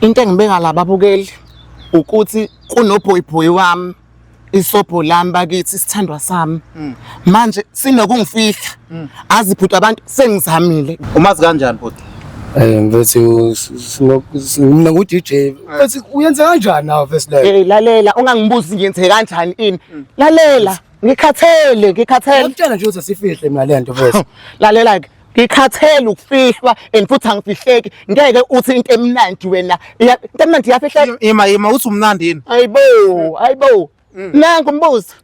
Into engibeka la babukeli ukuthi kunobhoyibhoyi wami isobho lami bakithi isithandwa sami. Manje sinokungifihla. Azi bhuti abantu sengizamile. Umazi kanjani bhuti? Eh mfethu mina ngu DJ. Mfethu uyenza kanjani nawe mfethu leyo? Hey lalela ungangibuzi ngiyenze kanjani ini. Lalela ngikhathele ngikhathele. Ngikutshela nje ukuthi asifihle mina lento mfethu. Lalela ke ngikhathele ukufihlwa and futhi angifihleki ngeke uthi into emnandi wena into emnandi iyafihleka. Ima ima uthi umnandi yini? Ayibo ayibo nangu umbuzo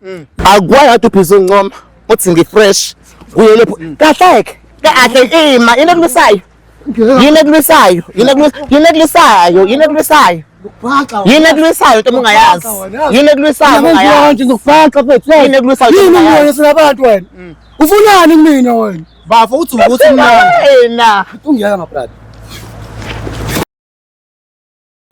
akwazi kade ubhizi uncoma uthi ngifresh kuye lepho kahleke kahle ima yini ekulisayo yini ekulisayo yini yini ekulisayo yini ekulisayo yini ekulisayo into ungayazi yini ekulisayo ungayazi Manje ngizokufaka mfethu. Yini ekulisayo Yini ungayazi? wena sinabantu wena? Ufunani kumina wena? Bafo uthi ukuthi umnandi. Wena Ungiyeka ma brother.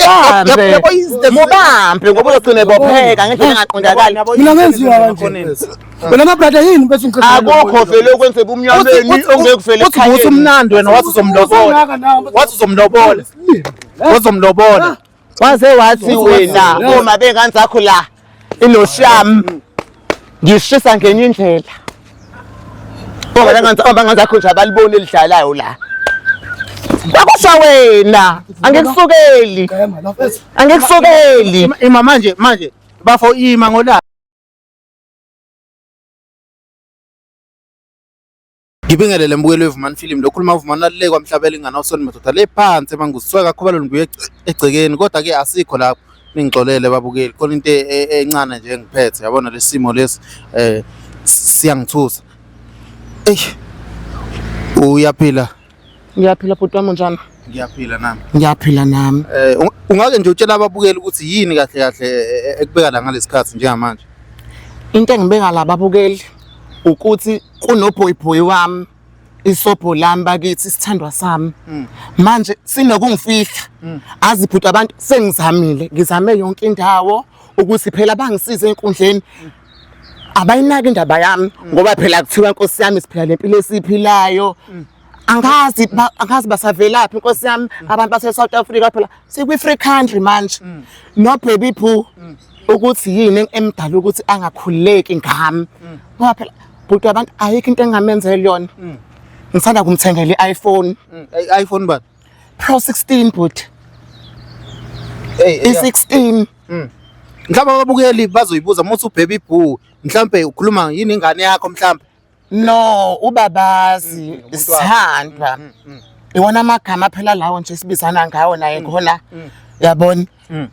Mubambe mubambe ngoba uzogcina ebopheka ngendlela engaqondakali. Mina ngenziwa kanje. mfethu. Wena ma brother yini mfethu ngichazela. Akukho vele okwenze ebumnyameni ongeke kuvele Uthi ukuthi umnandi wena wathi uzomlobola. Wathi uzomlobola. Uzomlobola. Waze wathi wena uma bengane zakho la inosham ngishisa ngenye indlela. Uma bengane uma bengane zakho nje abaliboni elidlalayo la. Kwakusho wena angikusukeli Gema la mfethu. angikusukeli. Ima manje manje bafo ima ngolaka. Ngibingelele mbukeli weVumani Film lokhuluma uVumani lalile kwamhlabela ingane awusoni madoda le phansi emangusweka khubalo ngibuye egcekeni kodwa ke asikho lapho ningixolele babukeli khona into encane nje engiphethe yabona lesimo lesi siyangithusa. Ey uyaphila? Ngiyaphila bhuti wami unjani? Ngiyaphila nami. Ngiyaphila nami. Ungake nje utshela ababukeli ukuthi yini kahle kahle ekubeka la ngalesikhathi njengamanje? Into engibeka la babukeli ukuthi kunobhoyibhoyi wami isobho lami bakithi isithandwa sami. Manje sinokungifihla. Azi bhuti abantu sengizamile ngizame yonke indawo ukuthi phela bangisize enkundleni. Abayinaki indaba yami ngoba phela kuthiwa Nkosi yami siphila lempilo esiphilayo. Angazi angazi basavelaphi Nkosi yami abantu base South Africa phela sikwi free country manje. No baby poo ukuthi yini emdala ukuthi angakhululeki ngami. Ngoba phela bhuti abantu ayikho into engamenzela yona. Ngisanda kumthengela i-iPhone iPhone bani? Pro 16 bhuti. Hey, I-16. Mhlawumbe ababukeli bazoyibuza uma uthi ubaby boo mhlawumbe ukhuluma yini ingane yakho mhlawumbe? No, ubabazi isithandwa. Iwona amagama phela lawo nje sibizana ngawo naye khona. Yabona?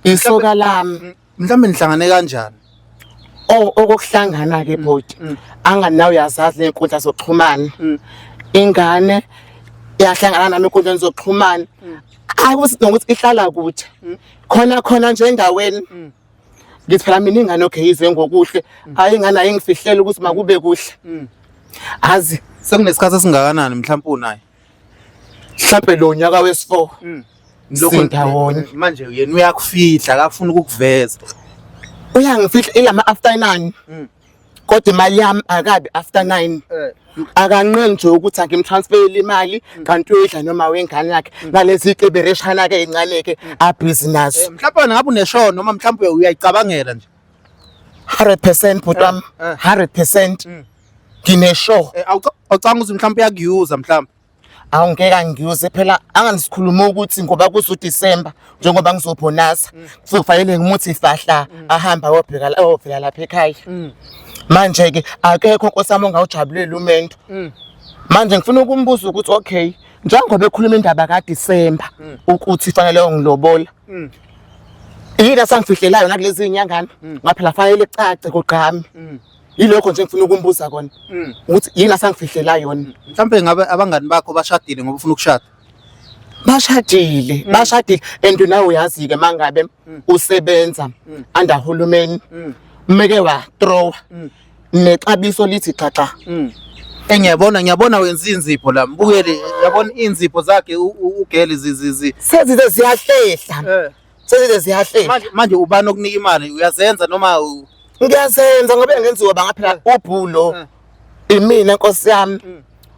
Isoka lami. Mhlawumbe nihlangane kanjani? Oh okokuhlangana ke bhuti. Anganawe uyazazi lezinkundla zokuxhumana. Ingane iyahlangana nami enkundleni zokuxhumana. Akusi nokuthi ihlala kude. Khona khona nje endaweni. Ngithi phela mina ingane okay ize ngokuhle. Hayi ingane ayingifihlela ukuthi makube kuhle. Azi Sekunesikhathi esingakanani mhlawumbe unaye? mhlambe lo nyaka wesi4. Sindawonye. Manje yena uyakufihla akafuni ukukuveza. Uyangifihla ilama after 9. Kodwa imali yami akabi after 9. Akanqeni nje ukuthi angimtransferele imali kanti uyidla noma wengane yakhe nalezi cebereshana ke ezincane ke abhizi nazo. Mhlawumbe wena ngabe uneshow noma mhlawumbe uyayicabangela nje. 100% bhuti wami 100% ngine-show. Awucabanga ukuthi mhlawumbe uyakuyuza mhlawumbe? Awungeke angiyuze phela angisikhuluma ukuthi ngoba kuzoDecember njengoba ngizobonasa kuzofanele ngimuthi fahla ahamba ayobheka la ayovela lapha ekhaya. Manje ke akekho Nkosi yami ongawujabulela umendo. Manje ngifuna ukumbuza ukuthi okay njengoba ekhuluma indaba kaDecember ukuthi fanele ngilobola. Yini asangifihlelayo nakulezi inyangana ngaphela fanele kucace kugqame. Yilokho nje ngifuna ukumbuza kona ukuthi yini asangifihlela yona. Mhlawumbe ngabe abangani bakho bashadile ngoba ufuna ukushada. Bashadile, bashadile and nawe uyazi ke mangabe usebenza under hulumeni umeke wa throw nexabiso lithi xaxa. Ngiyabona ngiyabona wenza inzipho la mbukeli yabona inzipho zakhe ugeli zi Sezize ziyahlehla. Sezize ziyahlehla. Manje manje ubani okunika imali uyazenza noma Ngiyazenza ngoba ngenziwa bangaphela ubhulo. Imina Nkosi yami.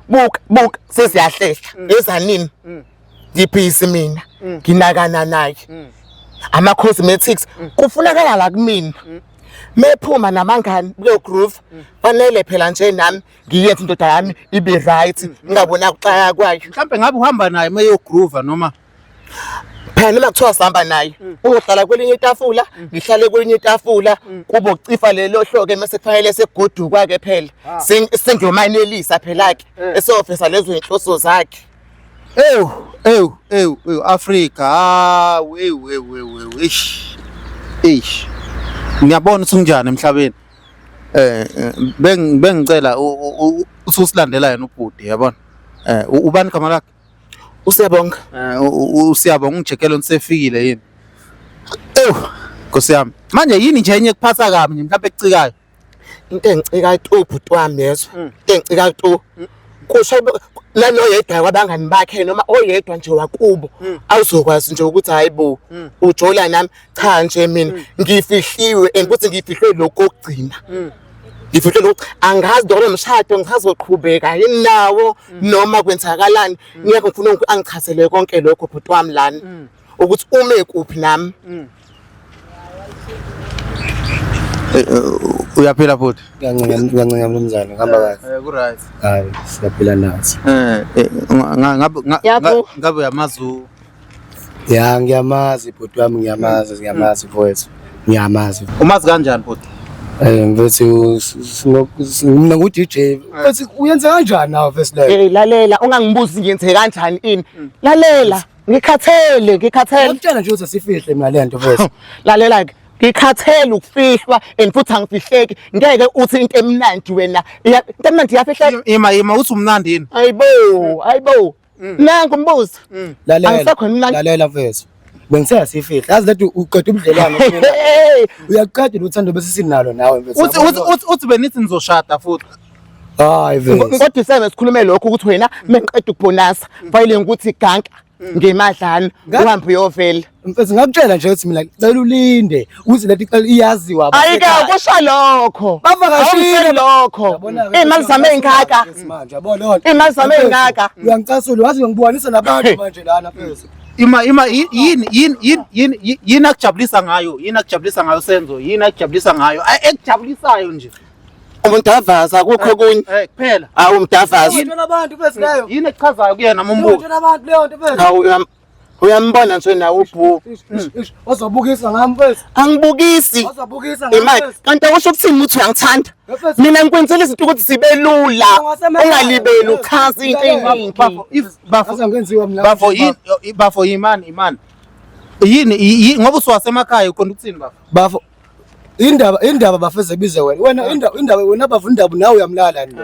Buka buka seziyahlehla. Ezanini? Ngibhizi mina nginakana naye. Ama cosmetics kufunakala la kumina. Mephuma namangani kuyo groove fanele phela nje nami ngiyenze indoda yami ibe right ngingabona kuxaka kwayo. Mhlambe ngabe uhamba naye meyogroove noma Phela noma kuthiwa sihamba naye uyohlala kwelinye itafula ngihlale kwelinye itafula kube ukucifa lelo hloke mase kufanele segodukwa ke phela sengiyomanelisa phela ke esofisa lezo inhloso zakhe. Ew, ew, ew, ew, Africa. Ah, ew, ew, ew, ew. Eish. Eish. Ngiyabona ukuthi kunjani emhlabeni. Bengicela ususilandela yena ubhuti, yabona. Ubani igama lakhe? Usiyabonga. Usiyabonga ungijekele nisefikile yini? Ew, Nkosi yami. Manje yini nje enye ekuphatha kabi nje mhlawumbe ekucikayo? Into engicika tu bhuti wami yezwa. Into engicika tu. Kusho nanoyedwa kwabangani bakhe noma oyedwa nje wakubo awuzokwazi nje ukuthi hayi bo ujola nami cha nje mina ngifihliwe and kuthi ngifihlwe lokho kokugcina. Ngifihlwe lokho angazi lo mshado ngisazoqhubeka yini nawo noma kwenzakalani. Ngeke ngifuna angichazele konke lokho bhuti wami lana ukuthi ume kuphi nami. Uyaphila futhi? Ngiyancenga ngiyancenga mnumzane, ngihamba kahle. Ku right. Hayi, siyaphila nathi. Ngabe Yabo. ngabe uyamazi Ya, ngiyamazi bhuti wami, ngiyamazi, ngiyamazi mfowethu. Ngiyamazi. Umazi kanjani bhuti? Mfethu mina ngu-DJ. Mfethu uyenza kanjani nawe mfethu leyo? Hey lalela ungangibuzi ngiyenze kanjani ini. Lalela ngikhathele ngikhathele. Ngiyakutshela nje ukuthi asifihle mina le nto mfethu. Lalela ke ngikhathele ukufihlwa and futhi angifihleki ngeke uthi into emnandi wena into emnandi iyafihleka. Ima ima uthi umnandi yini? Ayibo ayibo nangu umbuzo. Lalela. Angisekho mnandi. Lalela mfethu. Bengithe asifihle. Yazi lento uqeda ubudlelwano kumina. Hey Uyaqeda uthando bese sinalo nawe mfethu. Uthi uthi uthi uthi benithi nizoshada futhi. Hayi mfethu. Ngodisemba sikhulume lokho ukuthi wena mengiqeda ukubonasa fanele ukuthi ganka ngemadlana uhambe uyovela. Mfethu ngakutshela nje ukuthi mina cela ulinde ukuthi lento iqale iyaziwa Ayike kusho lokho. Bavakashile. Awusho lokho. Imali zami ey'ngaka. Manje yabona lona. Imali zami ey'ngaka. Uyangicasula wazi ngibukanisa nabantu manje lana mfethu. Ima ima yini yini yini yini yini akujabulisa ngayo? Yini akujabulisa ngayo Senzo? Yini akujabulisa ngayo? Ekujabulisayo nje. Umdavaza akukho okunye. Kuphela. Awu umdavaza. Uyatshela abantu mfethu leyo. Yini ekuchazayo kuyena mumbuzo? Uyatshela abantu leyo nto mfethu. Awu uyambona nje nawe ubhu. Ish, Wazobukisa ngami mfethu. Angibukisi. Wazobukisa ngami Imali mfethu. kanti awusho ukuthini ukuthi uyangithanda? Mfethu. Mina ngikwenzela izinto ukuthi zibe lula. Ungalibeli uchaze into eyiningi. Bafo if bafo Yazi angenziwa mina. bafo yini bafo imani imani. Yini ngoba usuwasemakhaya uqonda ukuthini bafo? Bafo indaba bafeze bize wena. Wena indaba wena bafo indaba nawe uyamlala nje.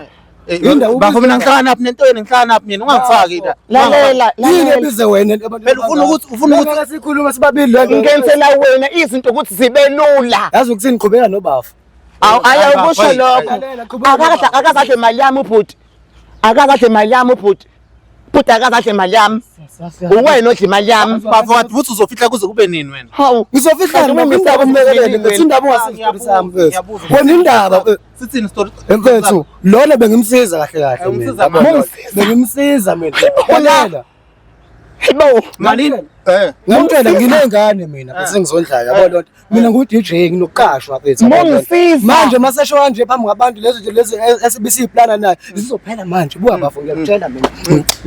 Indaba Bafo mina ngihlala naphi nento yeni ngihlala naphi mina ungangifaki la. Lalela Yini lalela. ebize wena Phela ufuna ukuthi ufuna ukuthi sikhuluma sibabili le. Ngenzela wena izinto ukuthi zibe lula. Yazi ukuthi ngiqhubeka nobafo. Awu ayokusho lokho. Lalela, qhubeka Akakadla akazadle imali yami ubhuti. Akazadle imali yami ubhuti. Bhuti akazadle imali yami. Uwena odla imali yami. Bafo wathi futhi uzofihla kuze kube nini wena? Hawu. Ngizofihla Kanti mina uma indaba umlekelele umsebenzi mfethu indaba ungasizwa sami mfethu. Ngiyabuza. Wena indaba Sithini story? mfethu lona bengimsiza kahle kahle mina. Umsiza ngani? Mumsiza. Bengimsiza mina. Lalela. Hayibo. Malini? Ngamtshela nginengane mina bese ngizondlayo yabo lonto. Mina ngu DJ nginokuqashwa mfethu. yabo lonto. Mungisiza. Manje masesho kanje phambi kwabantu lezo nje lezi esibisiplana nayo zizophela manje buka bafo ngiyakutshela mina.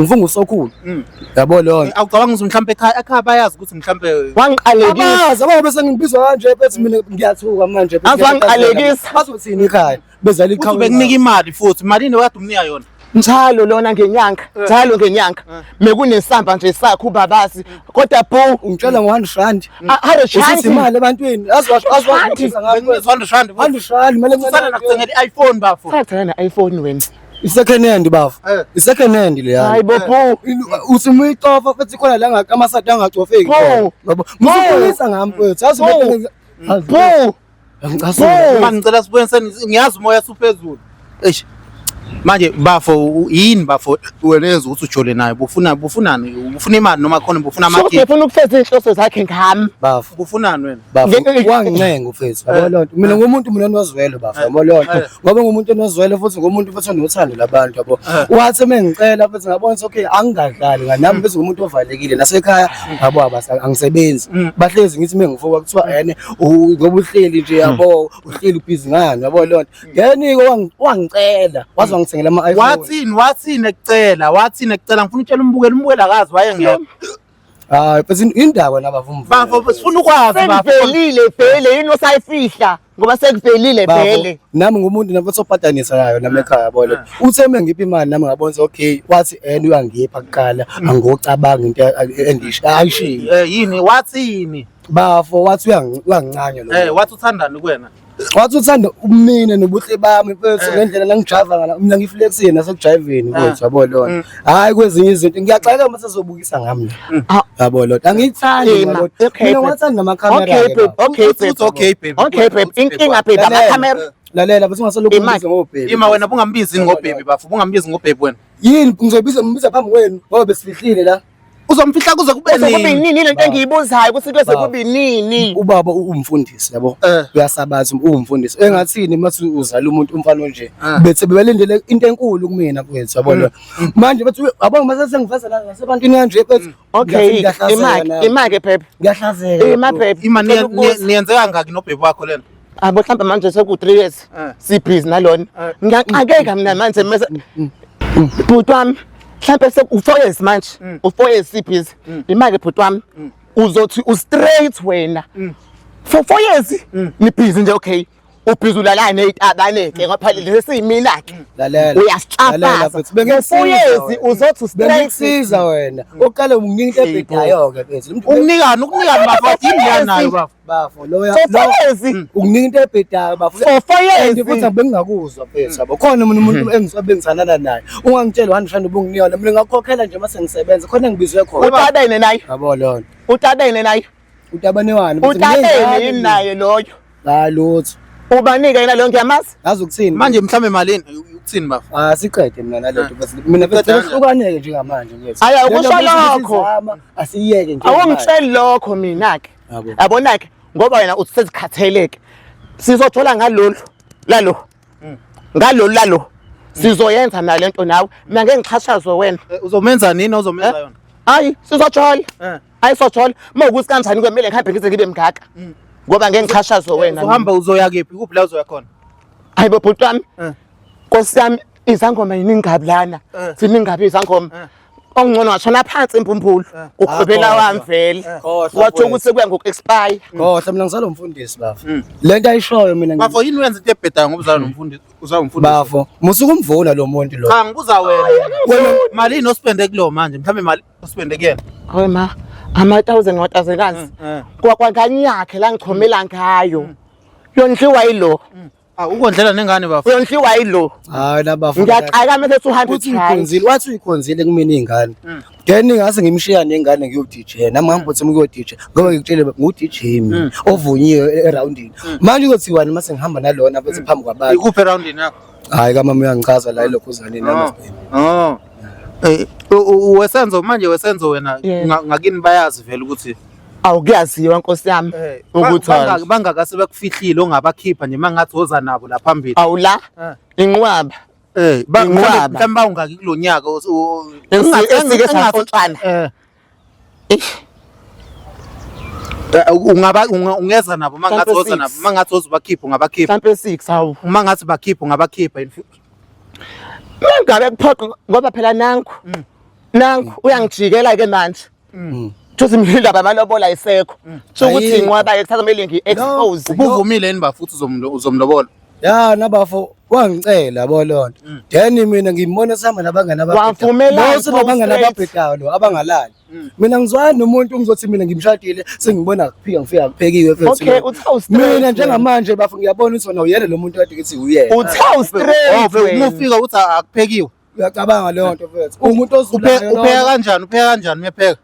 Ngifunga usokhulu. Yabo lonto. Awucabanga ukuthi mhlambe ekhaya ekhaya bayazi ukuthi mhlambe Wangiqalekisa. Abazi ababe bese ngibizwa kanje mfethu mina ngiyathuka manje. Azi wangiqalekisa. Bazothini ekhaya? Bezala uthi ikhaya. bekunika imali futhi malini wakade umnika yona? Njalo lona ngenyanga, njalo ngenyanga. Mekunesamba nje sakho ubabazi. Kodwa bhu Ungitshela ngo-100 rand. Usithi Usithi imali ebantwini. Azi washo azi washo. Bekunika 100 rand. 100 rand imali Usana encane. nakuthengela i-iPhone bafo. Thatha na iPhone wena. I-second hand bafo. I-second hand leya. Hayi bo bhu. Uthi uma uyicofa futhi khona la amasadi angacofeki. Bhu. Yabo. Musukhulisa ngami mfethu. Azi Bhu. Bhu. Ngicasula. Manje ngicela sibuye ngiyazi umoya usuphezulu. Eish. Manje bafo yini bafo wena yenza ukuthi ujole naye? Bufunani? Ufuna imali noma khona bufuna Sho ukuthi amagigi? ufuna ukufeza iy'nhloso zakhe ngami. Bafo. Bufunani wena? Bafo wangincenga mfethu, yabo lonto. Mina ngumuntu mina onozwelo bafo, yabo lonto. Ngoba ngumuntu onozwelo futhi ngumuntu futhi onothando labantu yabo. Wathi mengicela futhi ngabona ukuthi okay angingadlali nami futhi ngumuntu ovalekile nasekhaya yabo abasa angisebenzi. Bahlezi ngithi mengivuka kuthiwa ene ngoba uhleli nje yabo uhleli ubhizi ngani yabo lonto. Then-ke wangicela waze wangithengela ama-iPhone. Wathini ekucela? Wathini ekucela? Ngifuna utshela umbukeli, umbukeli akazi wayengekho. Hayi futhi indaba nabafo Bafo sifuna ukwazi bafo. Sekuvelile vele yini osayifihla ngoba sekuvelile vele. Nami ngumuntu nami obhadanisa nayo nami ekhaya yabo le. Uthe mengipha imali nami ngabona ukuthi okay wathi ene uyangipha kuqala angocabanga into endisho ayishiyo. Yini wathini? Bafo wathi uyangincanya lo. Wathi uthandani kuwena? Wathi uthanda umina nobuhle bami mfethu ngendlela nangijava ngala mina ngiflexile nasekujayiveni mfethu yabo lona. Hayi kwezinye izinto ngiyaxakeka uma sezobukisa ngami la. Yabo lona. Angiyithandi Ima, okay, mina babe. ngathanda namakhamera. Okay babe, okay Uthi babe. okay baby. Okay babe, inkinga babe amakhamera. Lalela bese ungasalokhu Imali. ungibiza ngobhebi. Ima wena bungambizi ngobhebi bafo, bungambizi ngobhebi wena. Yini ngizobiza ngibiza phambi kwenu ngoba besifihlile la. Uzomfihla kuze kube Kuze kube nini? nini lento engiyibuzayo ukuthi kuze Baba. kube nini? Ubaba uwumfundisi yabo. Uyasabaza uwumfundisi. Engathini mase uzala umuntu umfana onje. Bethe bebelindele into enkulu kumina kwethu yabo lo. Manje bathi yabo mase sengiveza la nasebantwini kanje bethu. Okay, imake, imake babe. Ngiyahlazeka. Ima babe. Ima Ngicela ukubuza. niyenze kangaki nobhebi wakho lena? Abo mhlawumbe manje seku 3 years sibhizi nalona. Ngiyaxakeka mina manje mase bhuti wami mhlawumbe seku 4 years manje. U4 years sibhizi. Imake bhuti wami uzothi u straight wena. For 4 years nibhizi nje okay. Ubhizi ulalana nezitabane ke ngapha lesiyimina ke. Lalela. Lalela Uyasixhaphaza. mfethu, For bengikusiza 4 years wena. uzothi u straight. Bengikusiza wena. Uqale unginika into ebhedayo ke mfethu. Ukunikani, ukunikani bafo, yini leya nayo bafo? Bafo lo For 4 years. unginika into ebhedayo bafo. For 4 years. And futhi bengingakuzwa mfethu yabo. Khona mina umuntu engisuke bengithandana naye. Ungangitshela 1 rand ubunginika yona. Mina ngakukhokhela nje mase ngisebenza khona engibizwe khona. Utabene naye. Yabo lona. Utabene naye. Utabane wani? Utabene yini naye loyo? Hayi lutho. Ubanike yena leyo ngiyamazi. Yazi ukuthini? Manje mhlambe malini ukuthini bafo? Ah siqede mina nalento mfethu. Mina mfethu hlukaneke njengamanje mfethu. Ayi, Lento akusho mfethu lokho. sizama, Asiyeke nje. Awungitsheli lokho mina ke. Yabo. Yabona ke ngoba wena uthi sezikhatheleke. Sizothola ngalolu lalo. Ngalolu lalo. Sizoyenza na lento nawe. Mina ngeke ngixhashazwe wena. Uzomenza nini ozomenza yona? Hayi sizothola. Hayi sothola. Uma ukuthi kanjani kwemele ngihambe ngize ngibe mngaka. Ngoba ngeke ngixhashazwe wena. Uhamba uzoya kephi? Kuphi la uzoya khona? Hayi bo bhuti wami. Nkosi yami izangoma yiningi kabi lana. Ziningi kabi izangoma. Ongcono washona phansi impumpulu. Ukhwebela wami vele. Khohlwa, Wathi ukuthi kuya ngoku-expire. Khohlwa mina ngisalo mfundisi bafo. Lento ayishoyo mina Bafo yini wenza into ebhedayo ngoba uzalwa nomfundisi? Uzalwa umfundisi. bafo musuke umvuna lo muntu lo. Cha ngibuza wena. Wena malini ospende kulo manje? Mhlambe mali ospende kuyena? Hawe ma, ama-thousand ngawatazekazi. Kwangani yakhe la ngichomela ngayo. Yondliwa yilo. Ah ukondlela nengane bafo. Uyondliwa yilo. Hayi la bafo. Ngiyaxaka mase 200 Uthi rand. uyikhonzile, wathi uyikhonzile kumina ingane. Then ngase ngimshiya nengane ngiyo DJ. Nami ngihamba ngiyo DJ ngoba ngikutshele ngu DJ mina ovunyiwe eroundini. Manje kuthiwani mase ngihamba nalona bese phambi kwabantu. Ikuphi eroundini yakho? Hayi kamama uyangichaza la ilokhuzaneni nami. Oh. Wesenzo manje wesenzo wena ngakini bayazi vele ukuthi Awukuyaziwa Nkosi yami ukuthi bangaka sebekufihlile ongabakhipha nje mangathi woza nabo la phambili. Awula inqwaba. Mhlawumbe bawungaki kulonyaka esike safontshana. Ungaba ungeza nabo mangathi woza nabo mangathi wozobakhipha ungabakhipha. Mhlambe 6 hawu. Uma ngathi bakhipha ungabakhipha. Mangabe kuphoqa ngoba phela nanku. Nanku uyangijikela ke manje. Thuthi mina indaba yamalobola ayisekho. Sho ukuthi inqwaba yekusasa kumele ngi-expose. Ubuvumile yini bafo ukuthi uzomlobola? Ya nabafo wangicela yabo lonto. Then mina ngimbona sihamba nabangani ababhedayo. Wavumelana nabangani ababhedayo lo abangalali. Mina ngizwana nomuntu ngizothi mina ngimshadile sengibona kuphika ngifika kuphekiwe futhi. Okay, uthe straight. Mina njengamanje bafo ngiyabona ukuthi wena uyena lo muntu kade ngithi uyena. Uthe straight. Oh, ufika uthi akuphekiwe. Uyacabanga leyo nto mfethu. Umuntu ozulayo. Upheka kanjani? Upheka kanjani uyapheka?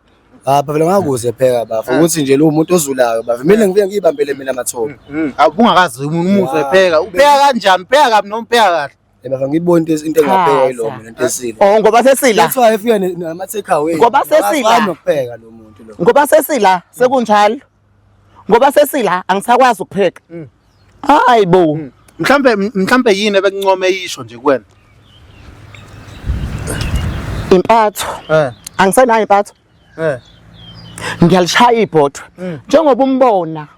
Ah, phela ngakuze epheka bafo ukuthi nje lo muntu ozulayo bafo. Mina ngifike ngiyibambele mina mathupha. Awubungakazi umuntu epheka. Upheka kanjani? Upheka kabi noma upheka kahle? Baba ngibona into engabhekwa yilo mina into esile. Oh ngoba sesila. That's why efika nama take away. Ngoba sesila. Akafani nokupheka lo muntu lo. Ngoba sesila sekunjalo. Ngoba sesila angisakwazi ukupheka. Hayi bo. Mhlambe yini ebekuncome eyisho nje kuwena? Impatho. Angisenayo impatho. Ngiyalishaya ibhodwe. Njengoba umbona.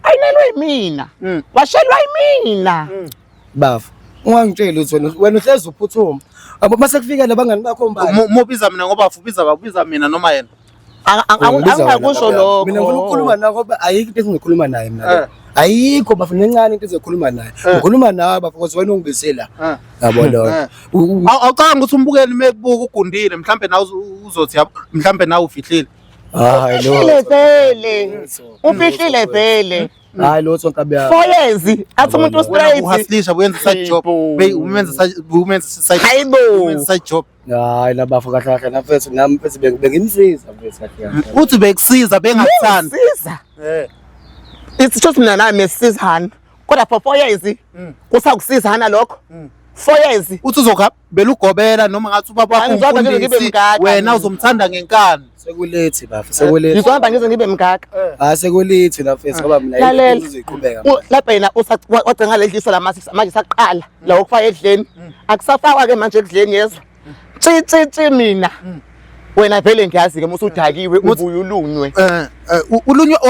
Ayinelwe yimina. Washelwa yimina. Baba, ungangitsheli ukuthi wena uhlezi uphuthuma. Abo mase kufika labangani bakho mbali. Mubiza mina ngoba ubiza babiza mina noma yena. Angingakusho lokho. Mina ngifuna ukukhuluma nawe ngoba ayikho into engizokhuluma naye mina. Ayikho bafuna encane into ezokhuluma naye. Ngikhuluma nawe bafo because wena ungibizile la. Yabo lo. Awucabanga ukuthi umbukeli mekubuka ugundile mhlambe nawe uzothi mhlambe nawe ufihlile. Hayi lo. Ufihlile vele. Ufihlile vele. Hayi lutho nkabi yami. 4 years athi umuntu straight. Uhustlisha uyenza side job. Umenza side. Hayibo. Umenza side job. Hayi labafo kahle kahle nafethu nami mfethu bengimsiza mfethu kahle kahle. Uthi bekusiza bengakuthandi. Siza. It's just mina naye mesizana. Kodwa for 4 years kusakusizana lokho. 4 years. Uthi uzokhambela ugobela noma ngathi ubaba wakho Angizohamba ngize ngibe umfundisi mngaka wena mina. uzomthanda ngenkani. Sekulethi bafo sekulethi. Ngizohamba ngize ngibe mngaka. Hayi sekulethi nafethu ngoba mina Lalela. izoqhubeka. Lapha yena wagcina ledliso lamasi manje saqala la okufaka edleni. Akusafakwa ke manje ekudleni yezwa. Tsi tsi tsi mina. Wena vele ngiyazi ke musudakiwe ubuye ulunywe.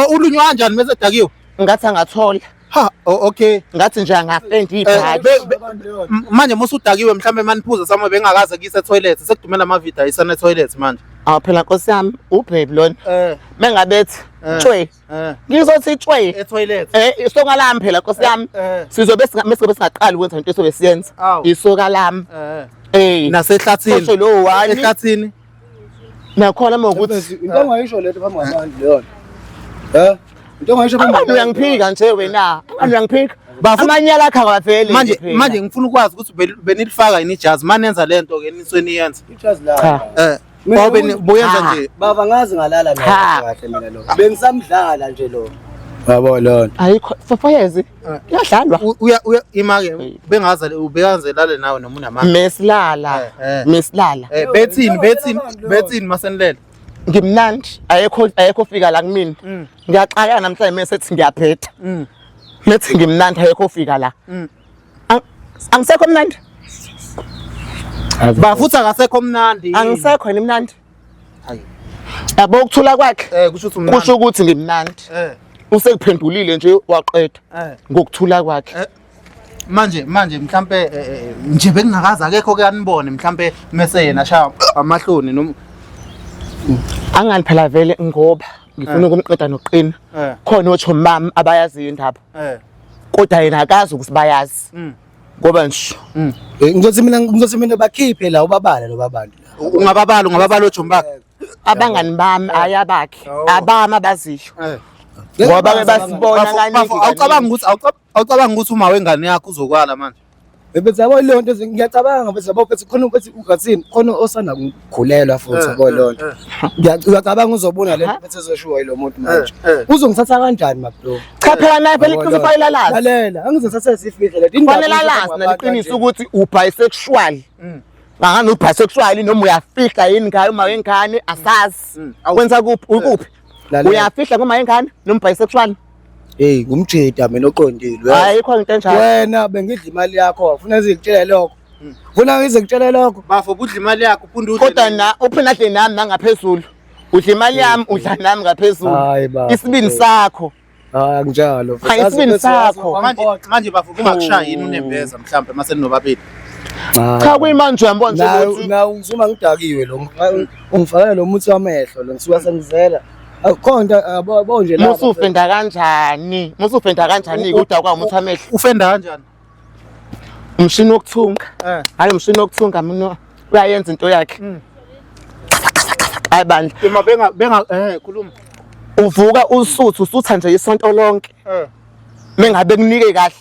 Ulunywa kanjani mase dakiwe? Ngathi angathola. Ha, okay. Ngathi nje angafenda ibhathi. Manje musudakiwe mhlambe maniphuza sama bengakaze kuyise toilet sekudumela ama video ayisana toilet manje. Aw phela Nkosi yami ubaby lona. Mengabethi tshwe. Ngizothi tshwe. E toilet. Isoka lami phela Nkosi yami. Sizobe singabe singaqali ukwenza into esobe siyenza. Isoka lami. Nasehlathini. Kusho lo wani. Ehlathini. Nakhona mawukuthi Into ongayisho lento phambi kwabantu leyo. Eh? Into ongayisho phambi Angani uyangiphika nje wena. Angani uyangiphika. Amanyala akho akaveli. Manje ngifuna ukwazi ukuthi benilifaka yini ijazi manenza lento ke nisweni yenza. Ijazi la. Ngoba boyenza nje. Baba ngazi ngalala naye kahle mina lo. Bengisamdlala nje lo. Yabo lona. Ayikho for 4 years. Iyadlalwa. Uya imake bengaza ubekanze lale nawe noma unamanga. Mesilala. Mesilala. Bethini masenilele. Ngimnandi ayekho fika la kumina. Ngiyaxakana namhlanje mase ethi ngiyaphetha. Methi ngimnandi ayekho fika la. Angisekho mnandi. Ba futhi akasekho mnandi. Angisekho yini mnandi? Hayi. Yabo ukuthula kwakhe. Kusho ukuthi umnandi. Kusho ukuthi ngimnandi. Usekuphendulile nje waqeda ngokuthula kwakhe. Manje mhlambe nje bekungakaze akekho ke anibone mhlambe mase yena shaya amahloni noma angani phela vele ngoba ngifuna ukumqeda noqina. Khona otsho mama abayazi indaba. Kodwa yena akazi ukuthi bayazi. Ngoba nje Ngizothi mina bakhiphe la ubabala lo babantu. Ungababala ojomi bakhe. Abangani bami ayabakhe. Abami abaziyo. Ngoba ke basibona kaningi. Awucabanga ukuthi uma wengane yakho uzokwala manje. Bese yabo leyo nto ngiyacabanga bese yabo bese khona ukuthi ungathini khona osanda ukukhulelwa futhi yabo leyo nto. Ngiyacabanga uzobona le nto bese ezoshiwa yilo muntu manje. Uzongithatha kanjani ma bro? Cha phela naye phela iqiniso fanele alazi. Lalela, angizothatha isifihle le. Fanele alazi naliqiniso ukuthi ubisexual. Ngani ubisexual noma uyafihla yini ngayo uma wengane asazi. Wenza kuphi ukuphi? Uyafihla ngoma yengane noma bisexual? Hey, ngumjida mina oqondile. Ayikho into enjalo. Wena bengidla imali yakho, ufuna ngizikutshele lokho. Ufuna ngizikutshele lokho. Bafo budla imali yakho uphinde udle. Kodwa na uphinde adle nami nangaphezulu. Udla imali yami udla nami ngaphezulu. Isibindi sakho. Hayi kunjalo. Isibindi sakho. Manje bafo kungakushaya yini unembeza mhlambe mase ninobabili. Cha kuyimanje uyambona nje ukuthi na ngizuma ngidakiwe lo. Ungifakela lo muthi wamehlo lo ngisuka sengizela. Akhonto abo nje lapha. Musufenda kanjani? Musufenda kanjani kodwa umuthi wamehlo? Ufenda kanjani? Umshini wokuthunga. Hayi umshini wokuthunga mina uyayenza into yakhe. Hayi bandla. Ima benga khuluma. Uvuka usuthu usutha nje isonto lonke. Mengabe kunike kahle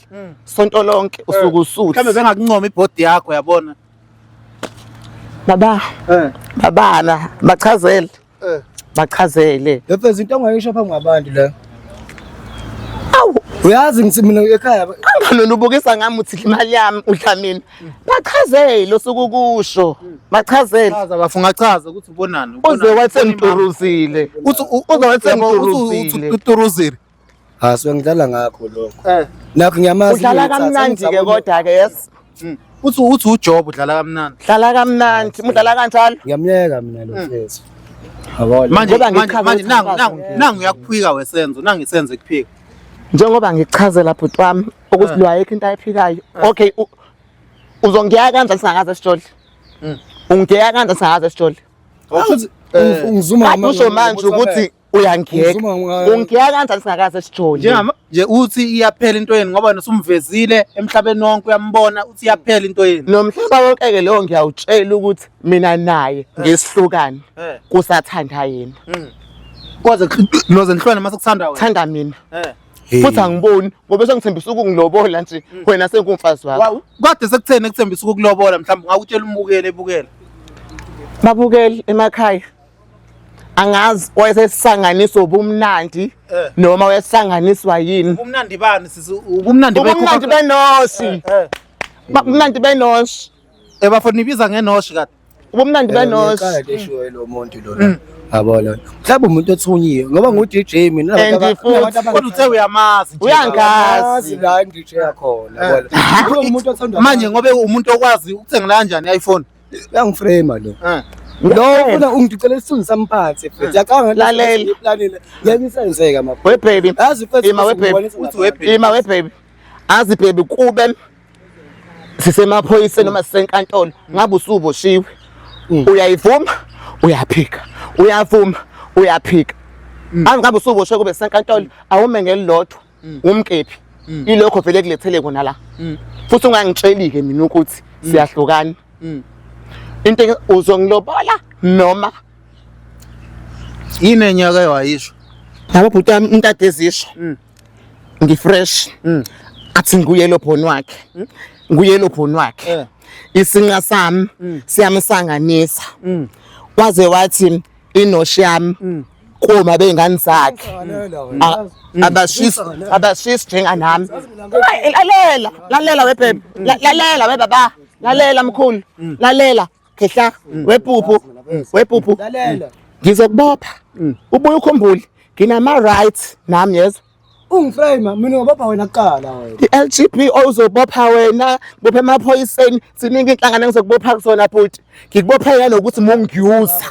sonto lonke usuku usuthu. Mhlawumbe bengakuncoma ibody yakho yabona. Baba. Babana bachazele. Bachazele. Lefezi into ongayisho phambi kwabantu la. Awu Uyazi ngithi mina ekhaya. Khona ubukisa ngami uthi imali yami udla mina. Bachazele osukukusho. Bachazele. Chaza bafo, ungachaza ukuthi ubonani. Uze wathi sengituruzile. Uthi Uze wathi sengituruzile. Uturuzile. Ha, so ngidlala ngakho lokho. Eh. Nakho ngiyamazi. Udlala kamnandi ke kodwa ke yes. Uthi uJob udlala kamnandi. Dlala kamnandi, mudlala kanjalo. Ngiyamyeka mina lo mfethu. Yabona. Manje Ngoba manje ngichaza manje ukuthi nangu angikwazi nangu ukungena. nangu uyakuphika wesenzo, nangu isenzo ekuphika. Njengoba ngichazela bhuti wami ukuthi lo ayikho into ayiphikayo. Okay, uzongiya kanjani singakaze sijole? Ungiya kanjani singakaze sijole? Futhi Ungizuma Kade usho manje ukuthi uyangiyeka. Ungizuma Ungiya kanjani singakaze sijole? njengama nje uthi iyaphela into yenu ngoba nosumvezile emhlabeni wonke uyambona uthi iyaphela into yenu. Nomhlaba wonke-ke lowo ngiyawutshela ukuthi mina naye ngesihlukane Eh. kusathanda yena. Kwaze noze nihlwane mase kuthanda wena. Thanda mina. Eh. Futhi angiboni ngoba sengithembisa ukungilobola nje wena sengumfazi wakho. Kade sekutheni ekuthembisa ukukulobola mhlawumbe ungakutshela umbukele ebukela. Babukeli emakhaya. Angazi wayesesanganiswa ubumnandi Eh. noma wayesanganiswa yini. Ubumnandi bani sisi? Ubumnandi Ubumnandi benoshi. Eh. Ubumnandi benoshi. Eh bafo nibiza ngenoshi kade. Ubumnandi benoshi. Ngiqala nje eshoyo lo muntu lona. Yabona. Mhlawumbe umuntu othunyiwe ngoba ngu DJ mina. And futhi- Kodwa uthe uyamazi nje. Uyangazi. Angazi la ngi-DJ yakhona. Yabona. Kukhona umuntu othanda Manje ngoba umuntu okwazi ukuthengela kanjani i-iPhone? uyangiframe lo. Eh. Lo ufuna ungicela isithunzi sami phansi mfethu. Yacabanga Lalela. Iplanile. Ngeke isenzeka mapha. We baby. Yazi mfethu Ima we baby. Uthi we baby. Ima we baby. Azi baby kube sisemaphoyiseni noma sisenkantolo ngabe usuboshiwe. Uyayivuma uyaphika. Uyavuma uyaphika. Azi ngabe usuboshiwe kube sisenkantolo awume ngelilodwa umkephi. Ilokho vele kulethele kona la. Futhi ungangitsheli ke mina ukuthi siyahlukana. Into uzongilobola noma Yini enye ake wayisho? Yabo bhuti wami into ade ezisho. Ngifresh. Athi nguye lo phone wakhe. Nguye lo phone wakhe. Eh. Isinqa sami siyamsanganisa. Waze wathi inoshi yami kuma bengane zakhe. Abashisi abashisi njenganami. Lalela, lalela we baby. Lalela we baba. Lalela mkhulu. Lalela khehla wepuphu. Wepuphu. Lalela. Ngizokubopha. Ubuye ukhumbule nginama rights nami yezwa. Ungiframe mina ngobopha wena kuqala wena. I-LGB ozobopha wena, ngibophe emaphoyiseni, siningi inhlangano engizokubopha kuzona bhuti. Ngikubopha yena nokuthi mungiyuza.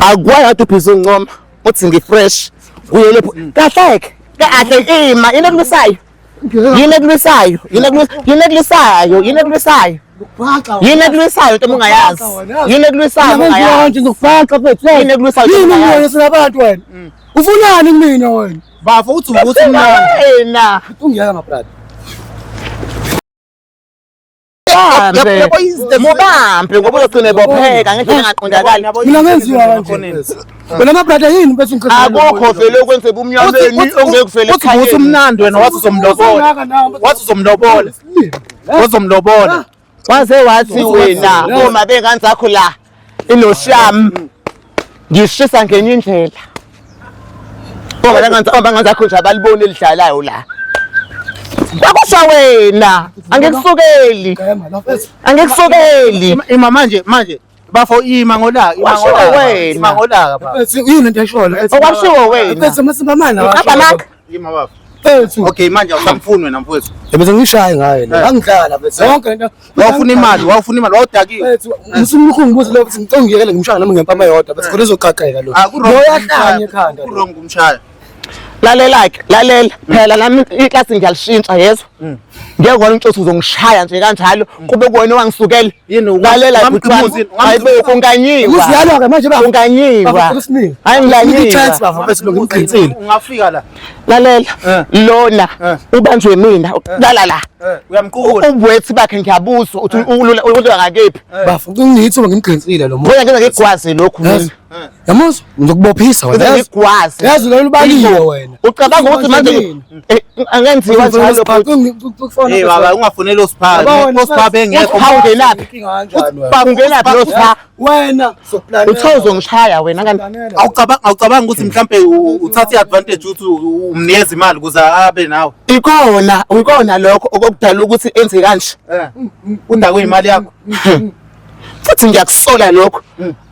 Akwazi kade ubhizi uncoma uthi ngifresh. Kuye lapho. Kahleke. Kahle ima, yini ekulwisayo? Yini ekulwisayo? Yini ekulwisayo? Yini ekulwisayo? Yini ekulwisayo? Ngikubhaxa Yini ekulwisayo into ongayazi? Yini ekulwisayo ongayazi? Manje ngikubhaxa mfethu. Yini ekulwisayo into Yini ongayazi? wena sinabantu wena? Ufunani kumina wena? Bafo uthi ukuthi mnandi. Wena. Ungiyeka mabrother. Bambe. Mubambe ngoba uzogcina ebopheka ngendlela engaqondakali. Mina ngenziwa kanje. mfethu. Wena mabrother yini mfethu ngichazela? Akukho vele okwenze ebumnyameni ongeke kuvele Uthi ukuthi umnandi wena wathi uzomlobola. Wathi uzomlobola. Wazomlobola. Waze wathi wena uma bengane zakho la inosham ngishisa ngenye indlela. Uma bengane uma bengane zakho nje abaliboni elidlalayo la. Kwakusho wena angikusukeli angikusukeli. Ima manje manje bafo ima ngolaka ima Washo ngolaka wena. ima ngolaka bafo. Mfethu yini into eshoyo? Okwashiwo wena. Mfethu masimamana. Uqamba amanga. Ima bafo. Mfethu. Okay manje awusamfuni wena mfowethu. Bese ngishaye ngayo le. Angidlala mfethu. Yonke lento. Wawufuna imali, wawufuna imali, wawudakiwe. Mfethu umsumukhu ngibuza lokho ukuthi ngicela ngiyekele ngimshaya nami ngempama yodwa bese khona izoqaqeka lo. Ah, ku-wrong Lo uyahlanya kumshaya. ekhanda. lo. Ku-wrong kumshaya. Lalela ke, lalela. Phela nami iklasi ngiyalishintsha yezwa. Ngeke wona umtshothi uzongishaya nje kanjalo kube kuwena owangisukela. Yini, Lalela bhuti wami. ungamgqimuzi, Hayibo unganyiwa. Uziyalwa ke manje baba. Unganyiwa. Baba, usiningi. Hayi Usinika i-chance ngilanyiwa. baba mfethu lo ngimgqinsile. Ungafika la. Lalela. Lona Eh. ubanjwe mina. Lala la. Uyamqukula. Ubuwethi bakhe ngiyabuzwa uthi ulula ulula ngakephi. Bafo ngiyithuba ngimgqinsile lo muntu. Ngoba ngize ngikwazi lokhu mina. Yamuzwa? Ngizokubophisa wena. Yazi Ngikwazi. yazi lo ubaliwe wena. Ucabanga ukuthi manje angenziwa njalo bhuti. Hey baba ungafoneli osipha. Osipha bengekho. Usipha ungenaphi? Ungenaphi lo sipha? Wena sokuplanela. Uthe uzongishaya wena kanti Awucabanga awucabanga ukuthi mhlambe uthathe iadvantage ukuthi umnikeze imali ukuze abe nawe. ikona ikona lokho okudala ukuthi enze kanje. Eh. Undakwe imali yakho. Futhi ngiyakusola lokho.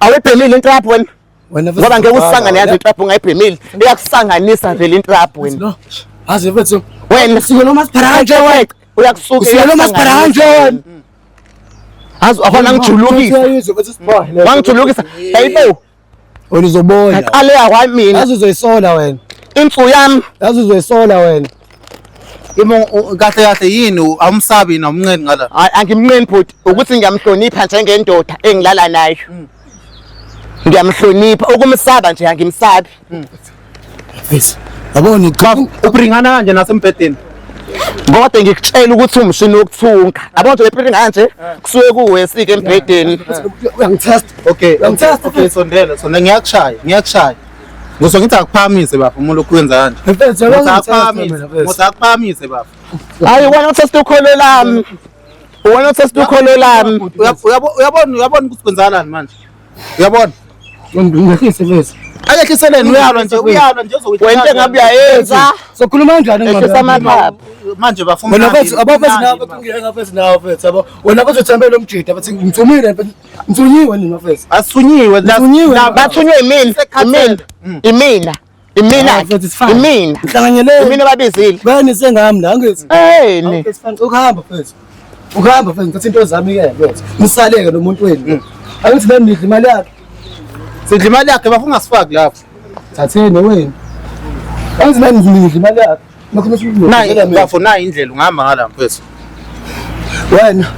Awuyibhemile intrap wena. Wena Ngoba ngeke usangane yazi intrap ungayibhemile. Iyakusanganisa vele intrap wena. No. Aze mfethu. Wena Usike lo masipara kanje wena. Uyakusuka. Usike lo masipara kanje wena. Azi akhona ngijulukisa. Wangijulukisa. Hayibo. Wena uzobona. Ngaqale kwamina. Yazi uzoyisola wena. Insu yami. Yazi uzoyisola wena. Imo kahle kahle yini awumsabi na umnceni ngala. Hayi angimnqeni bhuti ukuthi ngiyamhlonipha njengendoda engilala nayo. Ngiyamhlonipha ukumsaba nje angimsabi. Mfethu. Yabona Ubringana kanje nasembhedeni. Kodwa ngikutshela ukuthi umshini wokuthunga. Yabona nje lephila kanje kusuke kuwesike embhedeni. Uyangitest. Okay. Uyangitest. Okay sondela sondela ngiyakushaya ngiyakushaya. Ngizwe ngithi akuphakamise bafo uma lokhu wenza kanje. Mfethu Ngithi yabona akuphakamise. Ngithi akuphakamise bafo. Hayi wena uthest ukholo lami. Wena uthest ukholo lami. Uyabona uyabona ukuthi kwenzakalani manje. Uyabona? Ngehlise mfethu. Ayehliseleni uyalwa nje uyalwa nje uzokuthi. Wena into engabe uyayenza. Sokhuluma kanjani Ehlisa amaphaphu. Manje bafo Wena mfethu abafethu nawe kungena mfethu nawe mfethu yabo. Wena mfethu uthembe lo mjida bathi ngithumile mfethu. Ngithunyiwe nina mfethu. Asunyiwe Ngithunyiwe. Bathunywe imina. Imina. Imina. Imina. Mfethu it's fine. Imina. Ngihlanganyeleni. Imina babizile. Wena sengami la ngithi. Hey. It's fine. Ukuhamba mfethu. Ukuhamba mfethu ngithatha into zami ke mfethu. Nisaleke nomuntu wenu. Angithi nani nidla imali yakhe. Sidla imali yakhe bafo ungasifaki lapho. Thatheni wenu. Angithi nani nidla imali yakhe. Nayi bafo nayi indlela ungahamba ngala mfethu. Wena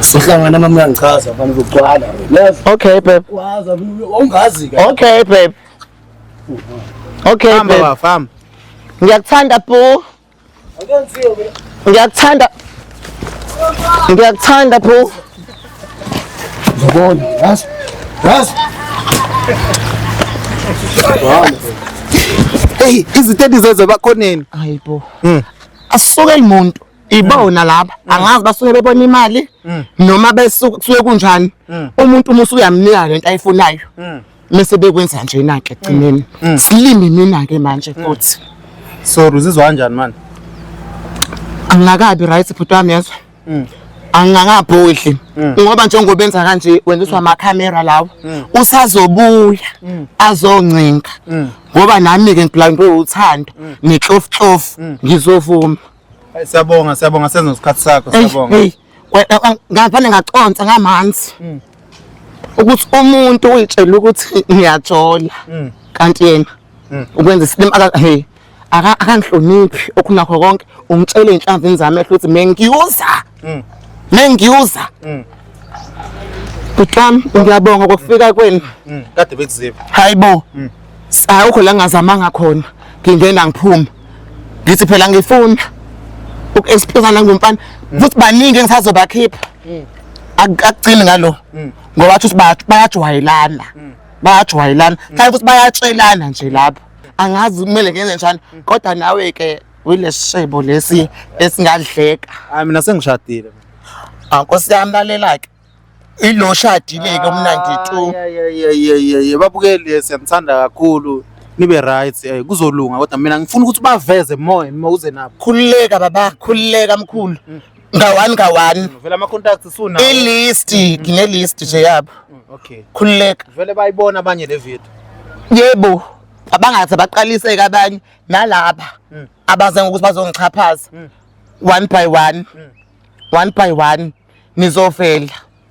sohlangana mama uyangichaza mfana uzogcwala wena. Yazi Okay babe. wazi awungazi ke. Okay babe. Okay Hamba babe. bafo hamba. Ngiyakuthanda boo. Akenziwe mina. Ngiyakuthanda. Ngiyakuthanda boo. Uzobona, yazi. Yazi. Hey izinto endizenze bakhoneni. Hayibo. Asukeli muntu. Ibona laba. Angazi basuke bebona imali noma besuke kusuke kunjani. Umuntu uma usuyamnika lento ayifunayo. Mase bekwenza nje nake egcineni. Silimi mina ke manje futhi. Sorry uzizwa kanjani manje? Angingakabi right bhuti wami yezwa. Angingakabhodli ngoba njengoba enza kanje wenziswa amakhamera lawo. Usazobuya azoncinka. Ngoba nami ke ngiblindwe uthando nenhlofhlofu ngizovuma. Hayi, Siyabonga siyabonga senze ngesikhathi sakho Hey, siyabonga. hey. Ngavane ngaconsa ngamanzi. Ukuthi umuntu uyitshela ukuthi ngiyajola. Kanti yena ukwenza isilima aka hey akangihloniphi okunakho konke ungitshele inhlamvu zami ehlo ukuthi mengiyuza. Mengiyuza. Bhuti wami ngiyabonga kokufika kwenu. Kade bekuziba. Hayibo. Awukho la ngazamanga khona. Ngingena ngiphuma. Ngithi phela ngifuna uku-experience ngomfana. Futhi baningi engisazobakhipha. Akugcini ngalo. Ngoba bathi ukuthi bayajwayelana. Bayajwayelana. Mhlawumbe futhi bayatshelana nje lapho. Angazi kumele ngenze njani kodwa nawe ke uyilesishebo lesi esingadleka. Hayi mina sengishadile. Ah Nkosi yami lalela ke. Ilo shadile ke umnandi tu. Ye babukeli siyamthanda kakhulu. Nibe right kuzolunga kodwa mina ngifuna ukuthi baveze more and more uze nabo. Khululeka baba, khululeka mkhulu. Ngawani ngawani. Vele ama contacts sunawo. I-list, ngine-list nje yabo. Okay. Khululeka. Vele bayibona abanye le video. Yebo, abangaze baqaliseke abanye nalaba abaze ngokuthi bazongixhaphaza. One by one. One by one nizovela.